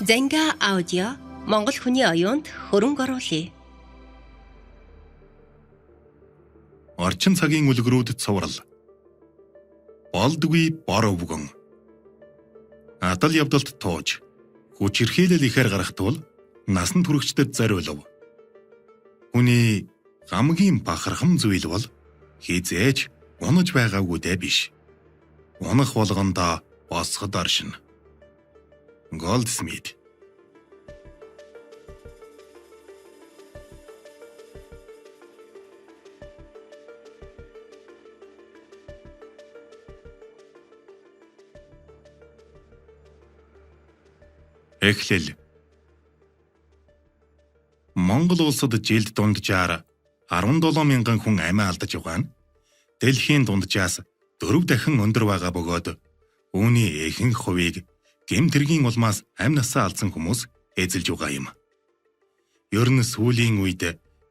Занга аудио Монгол хүний оюунд хөрөнгө оруулъя. Орчин цагийн үлгэрүүд цуврал. Болдгүй бор өвгөн. Адал явдалд тууж хүчирхийлэл ихээр гарах тул насан туршидад зориулв. Хүний хамгийн бахархам зүйл бол хизээж унаж байгаагүйдээ биш. Унах болгондоо босход оршино. Голдсмит. Эхлэл. Монгол улсад жилд дунджаар 17 мянган хүн амиа алдаж байгаа нь дэлхийн дунджаас 4 дахин өндөр байгаа бөгөөд үүний ихэнх хувийг гэмт хэргийн улмаас амь насаа алдсан хүмүүс эзэлж байгаа юм. Ер нь сүүлийн үед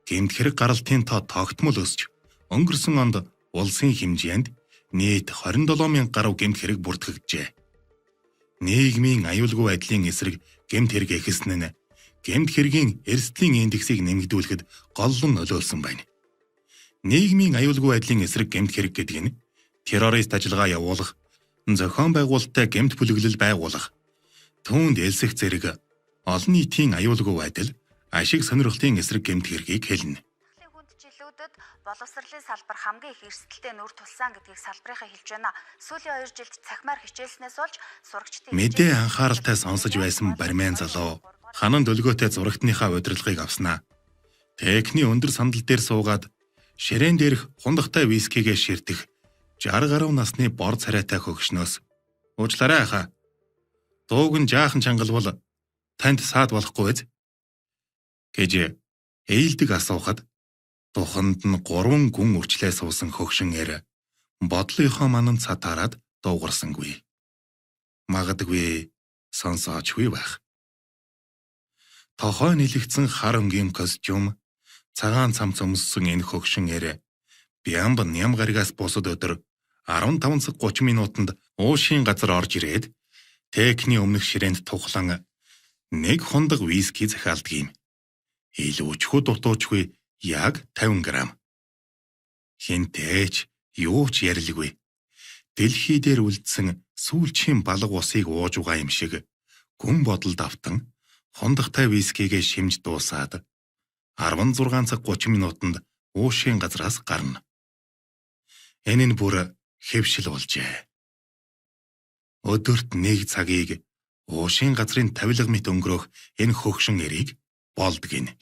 гэмт хэрэг гаралтын тоо тогтмол өсч өнгөрсөн онд улсын хэмжээнд нийт 27 мянга гаруй гэмт хэрэг бүртгэгджээ. Нийгмийн аюулгүй байдлын эсрэг гэмт хэрэг ихэссэн нь гэмт хэргийн эрсдлийн индексийг нэмэгдүүлэхэд голлон нөлөөлсөн байна. Нийгмийн аюулгүй байдлын эсрэг гэмт хэрэг гэдэг нь террорист ажиллагаа явуулах, зохион байгуулалттай гэмт бүлэглэл байгуулах, түүнд элсэх зэрэг олон нийтийн аюулгүй байдал, ашиг сонирхлын эсрэг гэмт хэргийг хэлнэ. Дахлын хүнд жилүүдэд боловсролын салбар хамгийн их эрсдэлтэй нүүр тулсан гэдгийг салбарынхаа хэлж байна. Сүүлийн 2 жилд цахимаар хичээлснээс болж сурагчдын Мэдээ анхааралтай сонсож байсан бармын залуу ханан дөлгөөтэй зурагтныхаа удирдлагыг авснаа. Техний өндөр сандал дээр суугаад ширээн дээрх хундахтай вискигээ ширтэх 60 гаруй насны бор царайтай хөгшнөөс "Уучлаарай хаа. Дууг нь жаахан чангалбал танд саад болохгүй биз?" гэж ээлдэг асуухад туханд нь 3 гүн үрчлээ суусан хөгшин эр бодлынхоо манан цатаарад дуугарсангүй. Магадгүй сонсоочгүй байх. Тохой нэлэгдсэн хар өнгийн костюм, цагаан цамц өмссөн энэ хөгшин эр Бямб ням гаригаас бусад өдөр 15 цаг 30 минутанд уушийн газар орж ирээд техний өмнөх ширээнд тухлан нэг хундаг виски захиалдаг юм. Илүүчхүү дутуучгүй яг 50 грамм. Хинтээч юу ч ярилгүй. Дэлхий дээр үлдсэн сүүлчийн балга усыг ууж байгаа юм шиг гүн бодолд автан хундахтай вискигээ шимж дуусаад 16 цаг 30 минутанд уушийн газраас гарна. Энэ нь бүр хэвшил болжээ. Өдөрт нэг цагийг уушийн газрын тавилга мэт өнгөрөөх энэ хөгшин эрийг болд гинэ.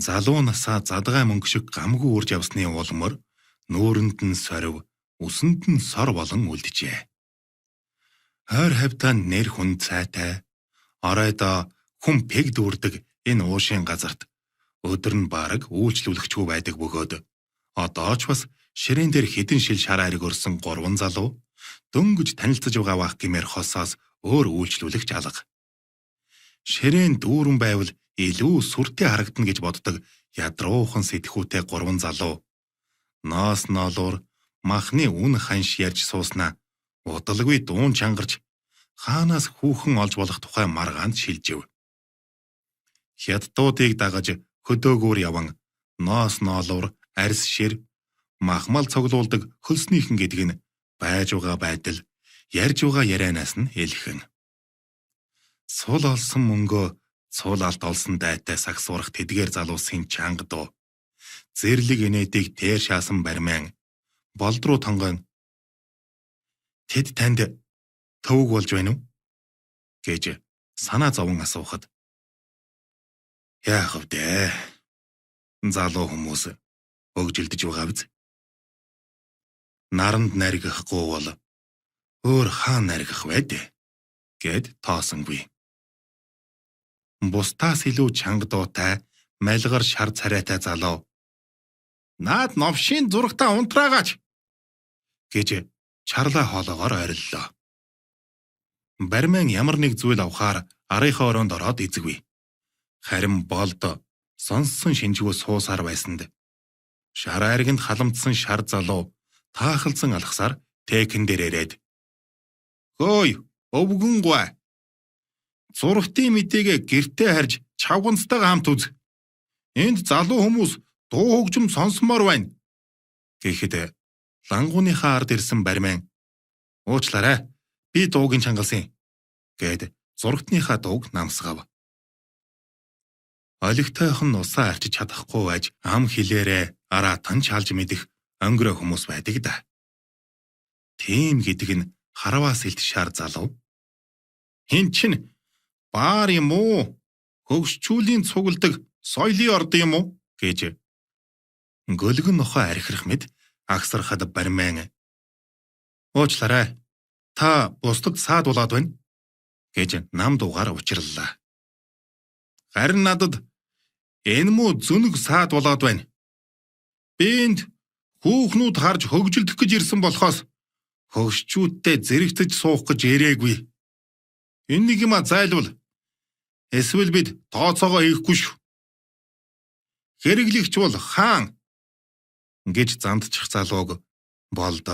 Залуу насаа задгай мөнгө шиг гамгүй үрж явсны улмөр нүүрэнд нь сорив, үсэнд нь сор болон үлджээ. Ойр хавьдаа нэр хүн цайтай, оройдоо хүн пэг дүүрдэг энэ уушийн газарт өдөр нь бараг үйлчлүүлэгчгүй байдаг бөгөөд одоо ч бас ширээн дээр хэдэн шил шар айраг өрсөн 3 залуу дөнгөж танилцаж байгаа бах гэмээр хосоос өөр үйлчлүүлэгч алга. Ширээн дүүрэн байвал илүү сүртэй харагдана гэж боддог ядруухан сэтгхүүтэй 3 залуу ноос ноолуур махны үн ханш ярьж сууснаа удалгүй дуун чангарч хаанаас хүүхэн олж болох тухай маргаанд шилжив. Хятадуудыг дагаж хөдөөгөөр яван ноос ноолуур арьс шир махмал цуглуулдаг хөлснийхэн гэдэг нь байж байгаа байдал ярьж байгаа ярианаас нь элхэн. Сул олсон мөнгөө цул алт олсон дайтай сагсуурах тэдгээр залуусын чанга дуу. Зэрлэг инээдийг тэр шаасан барман болдруу тонгон тэд танд төвөг болж байна уу гэж санаа зовон асуухад яах вэ? Залуу хүмүүс өгжилдөж байгаа биз? Наранд наригахгүй бол өөр хаан наригах вэ дээ гэд тоосонгүй. Бусдаас илүү чанга дуутай, малгар шар царайтай залуу "Наад новшийн зурагтаа унтраагаач" гэж чарлаа хоолоогоор ориллоо. Барман ямар нэг зүйл авахаар арынхаа өрөөнд ороод эзэгвэ. Харин болд сонссон шинжгүй суусаар байсанд шар айрганд халамдсан шар залуу таахалзан алхасаар тэкэн дээр ирээд "Хөөй, өвгөн гуай. Зурагтын мэдээгээ гэртээ харж чавганцтайгаа хамт үз. Энд залуу хүмүүс дуу хөгжим сонсомоор байна. Гэхэд лангууныхаа ард ирсэн барман уучлаарай. Би дуугийн чангалсан гэд зурагтныхаа дууг намсгав. Олигтойхон усаа арчиж чадахгүй байж ам хилээрээ араа тан чалж мэдэх өнгөрөө хүмүүс байдаг да. Тийм гэдэг нь харваас илт шар залуу. Хин чин баар юм уу? Хөгшчүүлийн цугладаг соёлын орд юм уу гэж гөлгөн нохоо архирах мэд агсархад барман уучлаарай. Та бусдад саад болоод байна гэж нам дуугаар учирлаа. Харин надад энэ муу зөнөг саад болоод байна. Би энд хүүхнүүд харж хөгжилдөх гэж ирсэн болохоос хөгшчүүдтэй зэрэгцэж суух гэж ирээгүй. Энэ нэг юма зайлвал эсвэл бид тооцоогоо хийхгүй шүү. Хэрэглэгч бол хаан гэж зандчих залууг болд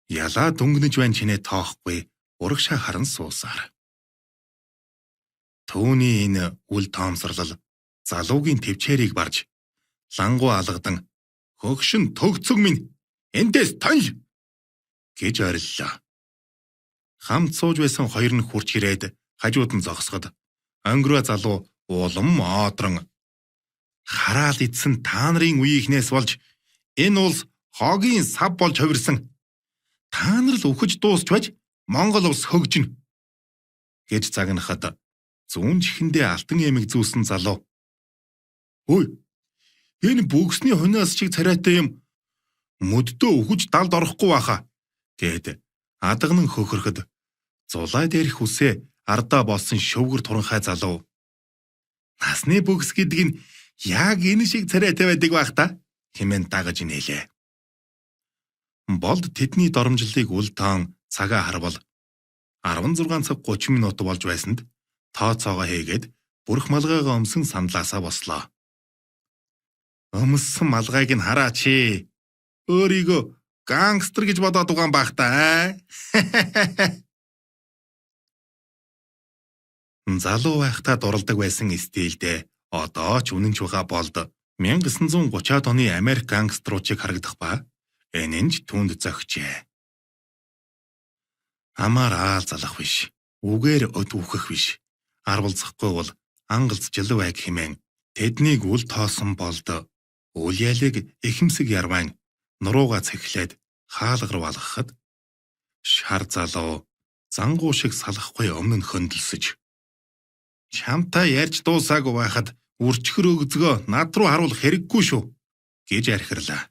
ялаа дүнгнэж байна чинээ тоохгүй урагшаа харан суусаар. Түүний энэ үл тоомсорлол залуугийн төвчээрийг барж лангуу алгадан хөгшин төгцөг минь эндээс тонь гэж ориллоо. Хамт сууж байсан хоёр нь хурч ирээд хажууд нь зогсоход өнгөрөө залуу улам одрон хараал идсэн та нарын үеийнхнээс болж энэ улс хогийн сав болж хувирсан. Та нар л үхэж дуусч байж Монгол улс хөгжинэ гэж загнахад зүүн чихэндээ алтан эмэг зүүсэн залуу. Ой, энэ бүксний хунаас шиг царайтай юм мөддөө үхэж далд орохгүй баха гэд адагнан хөхөрөхөд зулай дээрх үсээ ардаа болсон шөвгөр туранхай залуу. Насны бүкс гэдэг нь яг энэ шиг царайтай байдаг байх та хэмээн дагаж нээлээ. Болд тэдний доромжллыг үл таан цагаа харвал 16 цаг 30 минут болж байсанд тооцоогоо хийгээд бүрх малгайгаа өмсөн сандлаасаа бослоо. Өмссөн малгайг нь хараач. Өөрийгөө гангстер гэж бодоод байгаа юм бах та. Залуу байхдаа дурладаг байсан стилдээ одоо ч үнэн ч байгаа болд 1930-ад оны Америк гангструудыг харагдах ба энэ нь ч түүнд зөгчээ. Амаар аал залах биш, үгээр өд үхэх биш. Арвалзахгүй бол ангалзжил байг хэмээн тэднийг үл тоосон болд үл ялыг ихэмсэг ярван нурууга цэхлээд хаалгар балгахад шар залуу зангуу шиг салахгүй өмнө нь хөндлөсөж чамтай ярьж дуусаагүй байхад үрчхэр өгзгөө над руу харуулах хэрэггүй шүү гэж архирлаа.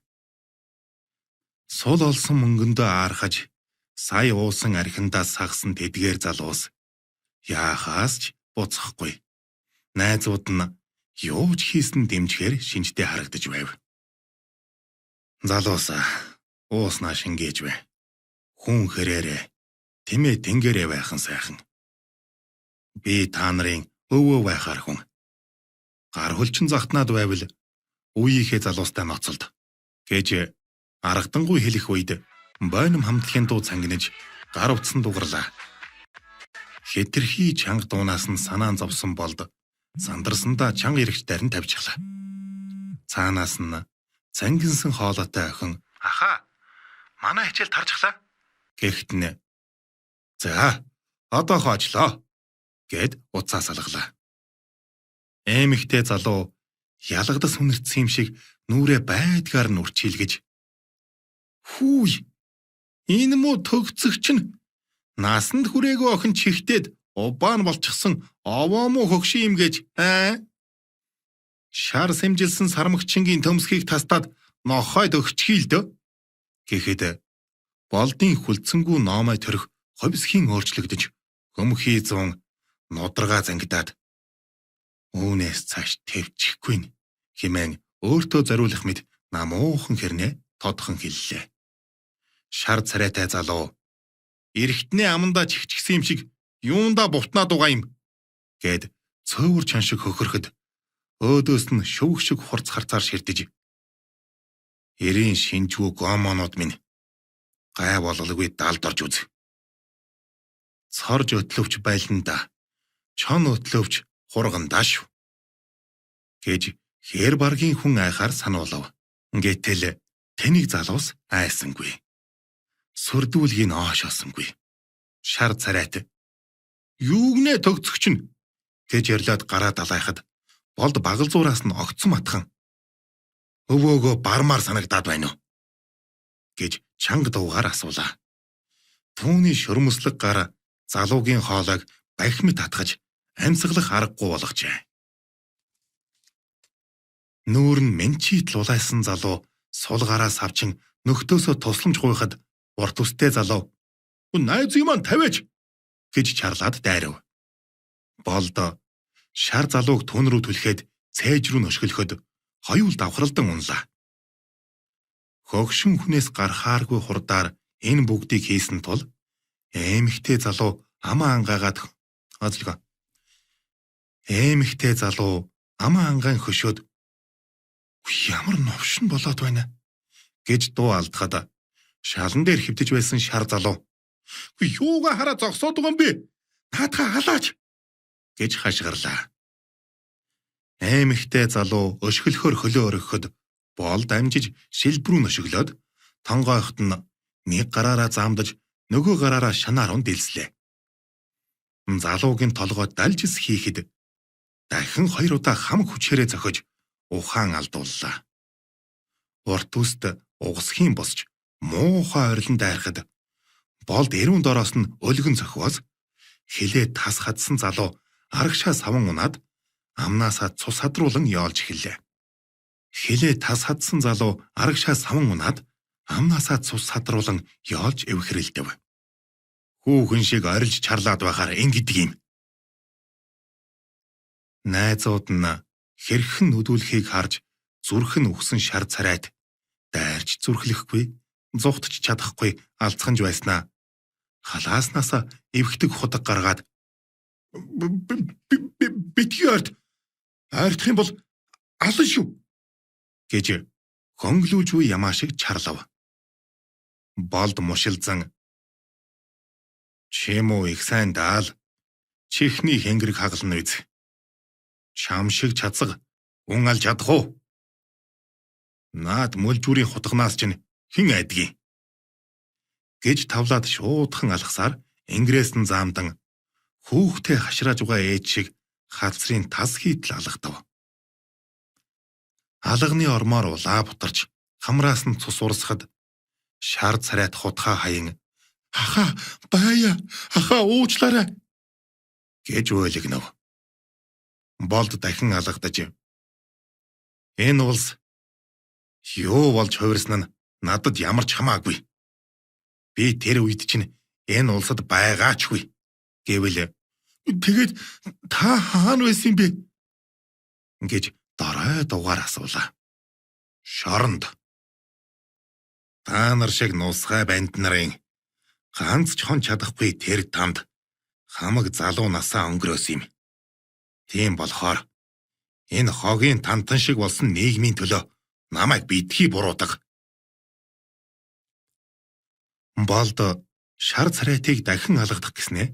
Сул олсон мөнгөндөө аархаж сая уусан архиндаа сагсан тэдгээр залуус яахаас ч буцахгүй. Найзууд нь юу ч хийсэн дэмжихээр шинжтэй харагдаж байв. Залуусаа ууснаа шингээж бай. Хүн хэрээрээ тэмээ тэнгэрээ байхан сайхан. Би та нарын өвөө байхаар хүн. Гар хөлчин загтнаад байвал үеийнхээ залуустай ноцолд гэж аргадангүй хэлэх үед бойном хамтлагийн дуу цангинаж гар утсан дуугарлаа. Хэтэрхий чанга дуунаас нь санаан зовсон болд сандарсандаа чанга эрэгч дайран тавьчихлаа. Цаанаас нь цангинсан хоолойтой охин "Аха, манай хичээл таржхлаа" гэхэд нь "За, одоо хоочлоо" гэд уцаа салгалаа. Эмэгтэй залуу ялгадас хүнэртсэн юм шиг нүрээ байдгаар нь үрчийлгэж "Хүү, энэ муу төгцөгч нь насанд хүрээгүй охин чихтэд убаан болчихсон овоо муу хөгшин юм гэж аа шар сэмжилсэн сармагчингийн төмсгийг тастаад нохойд өгчхий л дөө" гэхэд болдын хүлцэнгүү номой төрөх хувьсхийн өөрчлөгдөж хөмхий зун нударгаа зангидаад үүнээс цааш тэвчихгүй нь хэмээн өөртөө зориулах мэт намуухан хэрнээ тодхон хэллээ. Шар царайтай залуу эрэгтний амандаа чихчихсэн юм шиг юундаа бутнаад байгаа юм гэд цөөвөр чан шиг хөхөрөхөд өөдөөс нь шөвг шиг хурц харцаар ширдэж эрийн шинжүү гомонууд минь гай болголгүй далд орж үз. Цорж өтлөвч байлна да. Чон өтлөвч хургандаа шүү гэж хэр баргийн хүн айхаар сануулав. Гэтэл тэнийг залуус айсангүй. Сүрдүүлгийг оошоосонгүй. Шар царайт "Юугнэ төгцөгч нь" гэж ярьлаад гараа далайхад Болд багалзуураас нь огцом атхан "Өвөөгөө бармаар санагдаад байна уу?" гэж чанга дуугаар асуулаа. Түүний шөрмөслөг гар залуугийн хоолойг бахимт татгаж амьсгалах аргагүй болгожээ. Нүүр нь менчит лулайсан залуу сул гараа савчин нөхдөөсөө тусламж гуйхад урт үстэй залуу "Найзыг маань тавиач" гэж чарлаад дайрав. Болд шар залууг түн рүү түлхээд цээж рүү нөшгөлөхөд хоёул давхралдан унлаа. Хөгшин хүнээс гарахааргүй хурдаар энэ бүгдийг хийсэн тул эмэгтэй залуу амаа ангаагаад озлого. Эмэгтэй залуу амаа ангаан хөшөөд "Ямар новшин болоод байна" гэж дуу алдахад шалан дээр хэвтэж байсан шар залуу "Юугаа хараа зогсоод байгаа юм бэ? Наадхаа халаач" гэж хашгирлаа. Эмэгтэй залуу өшгөлөхөөр хөлөө өргөхөд Болд амжиж шилбрүү нөшөглөөд тонгойхот нь нэг гараараа заамдаж нөгөө гараараа шанаар ун дэлслээ. Залуугийн толгой далжис хийхэд дахин хоёр удаа хамаг хүчээрээ зохиж ухаан алдууллаа. Урт үст угсхийн босч муухай орилон дайрахад Болд эрүүн дороос нь өлгөн зохивоос хилээ тас хадсан залуу арагшаа саван унаад амнаасаа цус хадруулан ёолж эхэллээ. Хилээ тас хадсан залуу арагшаа саван унаад амнаасаа цус хадруулан ёолж эвхрэлдэв. Хүүхэн шиг орилж чарлаад байхаар ингэдэг юм. Найзууд нь хэрхэн нүдүүлэхийг харж зүрх нь үхсэн шар царайт дайрч зүрхлэхгүй, зугтч чадахгүй алцханж байснаа халааснаас эвхдэг худаг гаргаад "Битгий ойрт, ойртох юм бол алан шүү" гэж хонглуулж буй ямаа шиг чарлав. Болд мушилзан "Чим үү их сайн даал, чихний хэнгэрэг хагална биз. Чам шиг чацаг үн алж чадах уу? Наад мөлжүүрийн хутганаас чинь хэн айдгийг" гэж тавлаад шуудхан алхасаар ингрээс нь заамдан хүүхдээ хашрааж байгаа ээж шиг хацрын тас хийтэл алгадав. Алганы ормоор улаа бутарч хамраас нь цус урсахад шар царайт хутгаа хаян "Ахаа бая, ахаа уучлаарай" гэж уйлгнав. Болд дахин алгадаж "Энэ улс юу болж хувирсан нь надад ямар ч хамаагүй. Би тэр үед чинь энэ улсад байгаачгүй" гэвэл "Тэгээд та хаана байсан юм бэ?" гэж дорой дугаар асуулаа. "Шоронд. Та нар шиг нусгай банд нарын ганц ч хон чадахгүй тэр тамд хамаг залуу насаа өнгөрөөс юм. Тийм болохоор энэ хогийн тантан шиг болсон нийгмийн төлөө намайг битгий буруутга." Болд шар царайтыг дахин алгадах гэснээ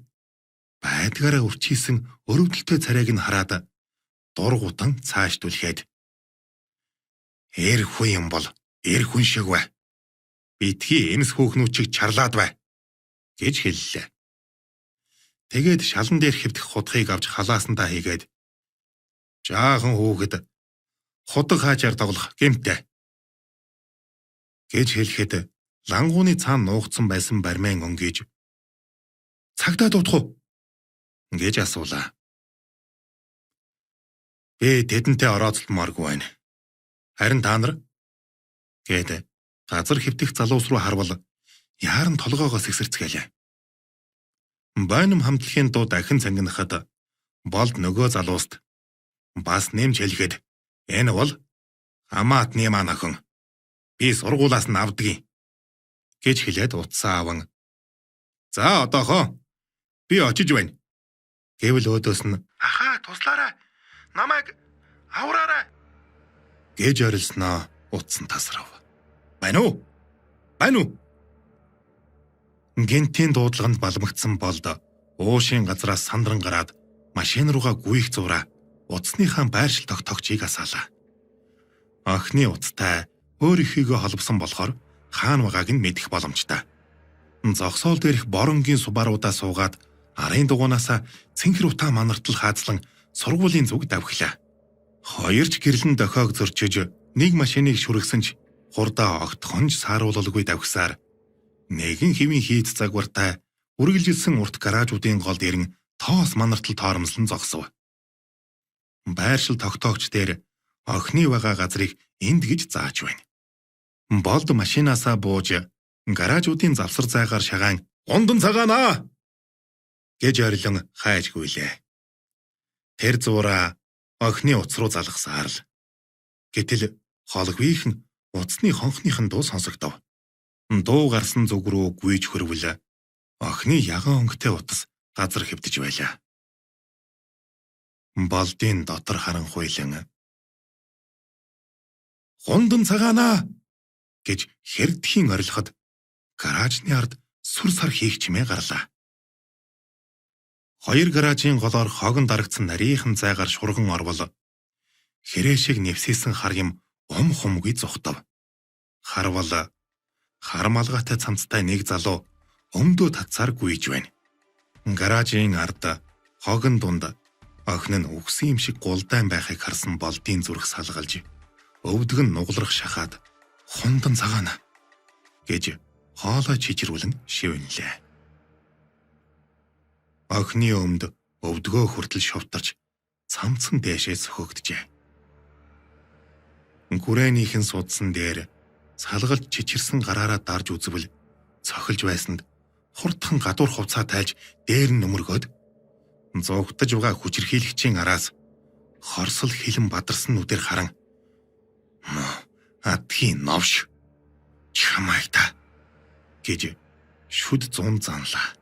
байдгаараа өвчийсэн өрөвдөлтөй царайг нь хараад дургутан цааш түлхээд "Эр хүн юм бол эр хүн шиг бай. Битгий эмс хөөхнүүчийг чарлаад бай" гэж хэллээ. Тэгээд шалан дээр хэвдэх худхыг авч халаасандаа хийгээд "Жаахан хүүхэд худаг хаажаар тоглох гэмтэй" гэж хэлэхэд лангууны цаана нуугдсан байсан бармын өнгийж "Цагдаа дуудах уу?" гэж асуулаа. "Би тэдэнтэй орооцолтмооргүй байна. Харин та нар" гээд газар хэвтэх залуус руу харвал яаран толгоогоо сэгсэрцгээлээ. Бойном хамтлагийн дуу дахин цангинахад Болд нөгөө залууст бас нэмж хэлэхэд "Энэ бол хамаатны маань охин. Би сургуулаас нь авдгийг" гэж хэлээд утсаа аван "За одоохоо би очиж байна" гэвэл өөдөөс нь "Ахаа туслаарай. Намайг авраарай" гэж орилсноо утсан тасрав. "Байна уу? Байна уу?" Гентийн дуудлаганд балмагцсан Болд уушийн газраас сандран гараад машин руугаа гүйх зураа утасныхаа байршил тогтоогчийг асаалаа. Охины утастай өөрийнхийгөө холбосон болохоор хаана байгааг нь мэдэх боломжтой. Зогсоол дээрх боронгийн субаруудаа суугаад арын дугуунаасаа цэнхэр утаа манартал хаазлан сургуулийн зүг давхилаа. Хоёр ч гэрлэн дохиог зөрчиж нэг машиныг шүргсэн ч хурдаа огтхонж сааруулалгүй давхисаар нэгэн хэвийн хийц загвартай үргэлжилсэн урт гаражуудын голд ирэн тоос манартал тоормслон зогсов. Байршил тогтоогч дээр охины байгаа газрыг энд гэж зааж байна. Болд машинаасаа бууж гаражуудын завсар зайгаар шагаан "Гундан цагаанаа!" гэж орилон хайж гүйлээ. Тэр зуураа охины утас руу залгасаар л. Гэтэл холгүйхэн утасны хонхныхан дуу сонсогдов. Дуу гарсан зүг рүү гүйж хөрвөл охины яган өнгөтэй утас газар хэвтэж байлаа. Болдын дотор харанхуйлан "Хундан цагаанаа!" гэж хэрдхийн орилоход гаражны ард сүр сар хийх чимээ гарлаа. Хоёр гаражийн голоор хогон дарагдсан нарийнхан зайгаар шурган орвол хэрээ шиг нэвсийсэн хар юм ум хумгүй зугтав. Харвал хар малгайтай цамцтай нэг залуу өмдөө татсаар гүйж байна. Гаражийн ард хогон дунд охин нь үхсэн юм шиг гулдаан байхыг харсан болдын зүрх салгалж өвдөг нь нугалрах шахаад хундан цагаана гэж хоолой чичрүүлэн шивнэлээ. Охины өмд өвдгөө хүртэл шовтарч цамцсан дээшээ сөхөгдөжээ. Гүрээнийхэн судсан дээр салгалж чичирсэн гараараа дарж үзвэл цохилж байсанд хурдхан гадуур хувцаа тайлж дээр нь нөмөргөөд зугтаж байгаа хүчирхийлэгчийн араас хорсол хилэн бадарсан нүдээр харан "Адгийн новш чамайг та" гэж шүд зун занлаа.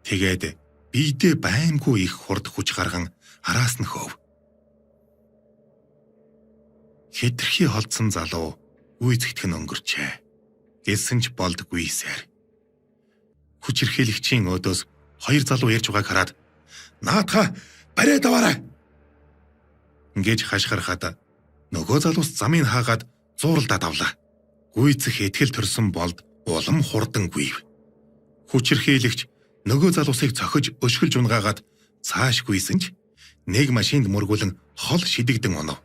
Тэгээд биедээ баймгүй их хурд хүч гарган араас нь хөөв. Хэтэрхий холдсон залуу гүйцэгдэх нь өнгөрчээ. Гэсэн ч болдгүйсээр. Хүчирхийлэгчийн өөдөөс хоёр залуу ярьж байгааг хараад "Наатха бариад аваарай" гэж хашгирахад нөгөө залуус замыг хаагаад зууралдаад авлаа. Гүйцэх итгэл төрсөн болд улам хурдан гүйв. Хүчирхийлэгч нөгөө залуусыг цохиж өшгөлж унгаагаад цааш гүйсэн ч нэг машинд мөргүүлэн хол шидэгдэн унав.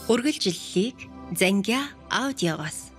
Үргэлжлэлийг Зангиа аудиогоос.